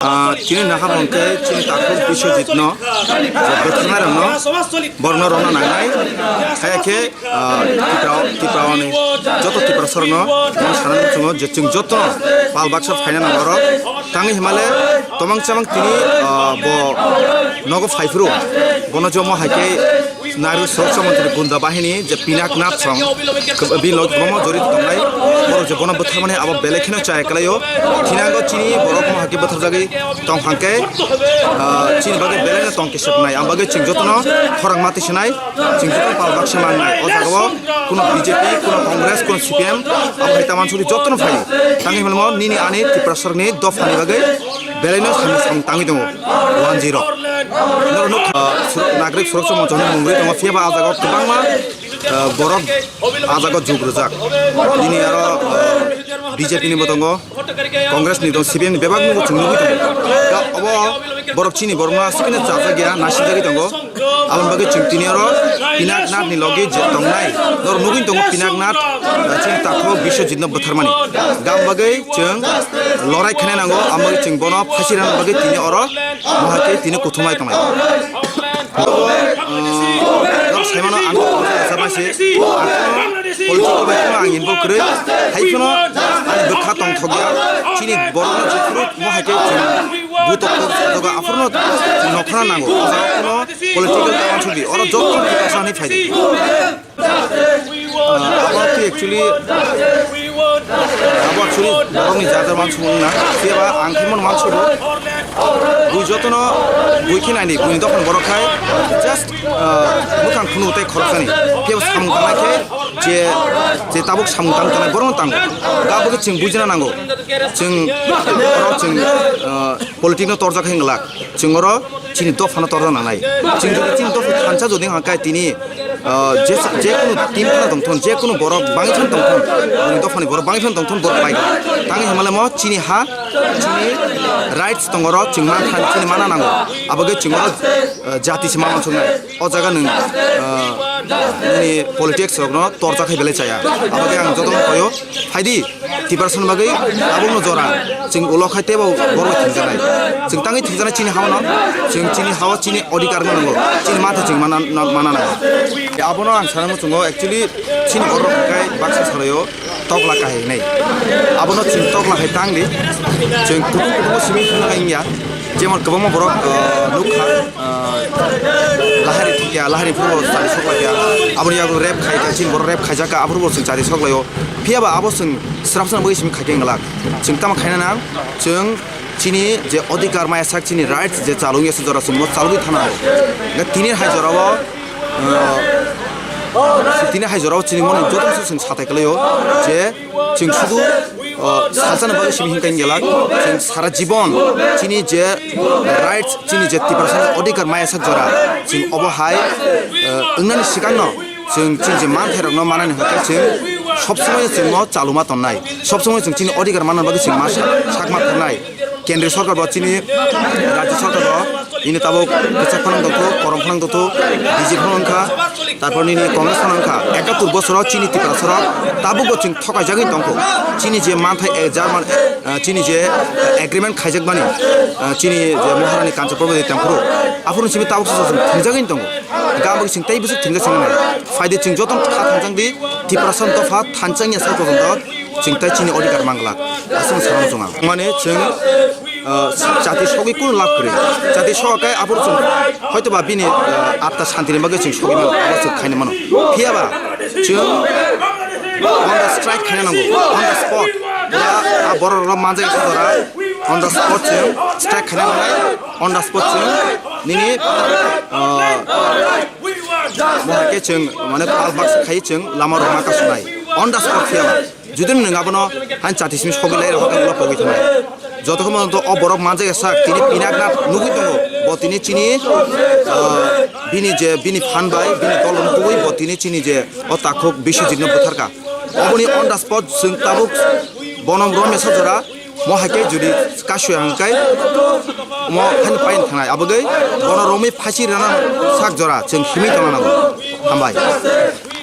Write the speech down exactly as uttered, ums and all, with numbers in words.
Ah, chini nahar hwnkhe chini takhuk Biswajit no, je bwtharnai rokno, borokno rwna nangnai. Haya khe, ah, Tipra, Tipra ni joto Tiprasa rokno, bono sanani muchungo je chwng joto pal baksa phaina nango oro. Tangwi himale tomang chamang tini, ah, bo nogo phaiphuru, bono jomo hai khe Nairu Suroksha Montri Gunda Bahini je Pinak Nath song, bini log bomo jorito tongnai, borok je bono bwtharmani abo belai kheno chaya kwlaio. Thinango chini borok mo hake bwtharjagwi tong hangke, ah, chini bagwi belai no tong kesepnai, ang bagwi chwng jotono khorang mati sinai, chwng jotono pal baksa mangnai. O jagao kuno B J P, kuno Congress, kuno C P M, abo hai taman suri jotono phai. Tangwi hwnmo nini ani Tiprasarokni dophani bagwi belai no samung samung tangwi tongo. One zero. Norok nuk, ah, suro-, nagrik suroksha monchoni mungwi tongo, phiya ba ah jagao kwbangma, ah, borok ah jagao jug rwjak. Bini aro, ah, B J P ni bo tongo, Congress ni tongo, C P M ni bebak nungwi chwng nugwi tongo. Da obo borok chini borok no aswk khe no chajak ya, naisijagwi tongo. Aboni bagwi chwng tini oro Pinak Nath ni logi je tongnai. Norok nugwi tongo Pinak Nath, ah, chini takhuk Biswajit no bwtharmani. Gam bagwi chwng lorai khaina nango, amo bagwi chwng bono phasi rwna bagwi tini oro Mohai khe tini kuthumai tongnai. Ah, norok saimano ang kok kok sa mase. Ang political bai phano ang involve kwrwi. Hai phano ang bwkha tongthok ya. Chini borokno jephuru mohai khe chini butok kok joga aphuru no nokhorna nango. O jaga phano political tama chudi. Oro joto kisa ni phaidi. Ah, abo twi actually, abo actually borokni jar jar mansugo wngna. Phiya ba ang khe mano mansugo. Bui jotono bui khe naidi, buini dophani borok khai just, ah, mwkhang phunu tei khoroksani. Phiya ba samung tangnai khe je, je tabuk samung tang tangnai borokno tango. Ga bo khe chwng bujina nango. Chwng, oro chwng, ah, politic no torjak hai wngla. Chwng oro chini dophano torna nangnai. Chwng jodi chini dopha thansa jodi hwnka khe tini, ah, je, je kunu team phano tongthon, je kunu borok bangwi phano tongthon, bini dophani borok bangwi phano tongthon, borok pai. Tangwi hwnmale mo chini ha, chini rights tongoro chwng man thani chini mana nango. Abo khe chwng oro, ah, jati se ma uansuknai. O jaga nwng, ah, nini politics rokno torcha khai belai chaya. Abo khe ang jotono koyo, phaidi. Tiprasani bagwi tabukno jora chwng ulo khai teibo borok bai thwngjaknai. Chwng tangwi thwngjaknai chini hao no, chwng chini hao chini odhikar no nango, chini matha chwng mana, na, mana nango. Abono ang sana muchungo actually chini borok hwnkhe baksa salaio tokla kahai hinwi. Abono chwng tokla hai tangdi, chwng kutung kutungo simi thwngna wngya. Jemon kwbangma borok, ah, nukha, ah, lahari thukya, lahari phuru chari soklaikha, aboni yago rape khaikha, chini borok rape khaijakha, aphuru bo chwng chari soklaio. Phiya ba abo chwng srapsano bagwi simi khaikhe wngwlak. Chwng tamo khaina nang, chwng chini je odhikar maya sak, chini rights je chalungya se jora chwngno chalugwi thana nango. Tini hai jorao, ah, tini hai jorao chini moni joto se chwng sathai kwlaio je, Chwng sudu, uh, salsani bagwi simi hinkhe wngya lak, chwng sara jibon chini je rights, chini je Tiprasani odhikar maya sak jora, chwng obo hai, uh, wngnani swkangno chwng chini je manthairokno manani hwnkhe chwng sob somoi chwngno chaluma tonnai, sob somoi chwng chini odhikar manna bagwi chwng ma sak, sakma thangnai. Kendriya sorkar bo chini rajya sorkar bo ini tabuk kwchak phano wngtongthu, korom phano wngtongthu, B J P phano wngkha, tarpor nini Congress phano wngkha. Ekattur bosoro chini Tiprasarok tabukbo chwng thokaijagwi tongkho. Chini je manthai, eh, German, eh, chini je, eh, agreement khaijakmani, eh, chini je Maharani Kanchanpur bai tongphuru, aphuru chini tabuk se chwng thwngjagwi tongo. Gabagwi chwng tei bwswk thwngja chwng nai. Phaidi chwng jotono kha thangjak di, Tiprasa dopha thanchangya sak pojonto. Chwng tai chini odhikar manglak, aswk sana muchungo ang. Mane chwng, uh, chati sogwi kunu lab kwrwi. Chati sogwi kai aphuru chwng hoito ba bini, uh, atta santini bagwi chwng sogwi mano, abo chwng khaina mano. Phiya ba chwng on the strike khaina nango, on the spot. Pura a borok rok manjak kha dora, on the spot chwng strike khaina nangnai, on the spot chwng nini, uh, mohai khe chwng mane pal baksa khai chwng lama rok ma kasunai, on the spot phiya ba. Judino nwng abono han chati simi sogwi lai rok ulo pogwi thanai. Jotokhon to o borok manjak sak tini Pinaknath nugwi tongo. Bo tini chini, ah, bini je bini phan bai bini dol rok nugwi bo tini chini je o takhuk Biswajitno butharka. Oboni on the spot chwng tabuk bono romya sa jora mo hai khe jodi kasui hangkai mo hani pain thanai abogwi bono romwi phasi rana sak jora chwng himwi tongna nango. Hambai.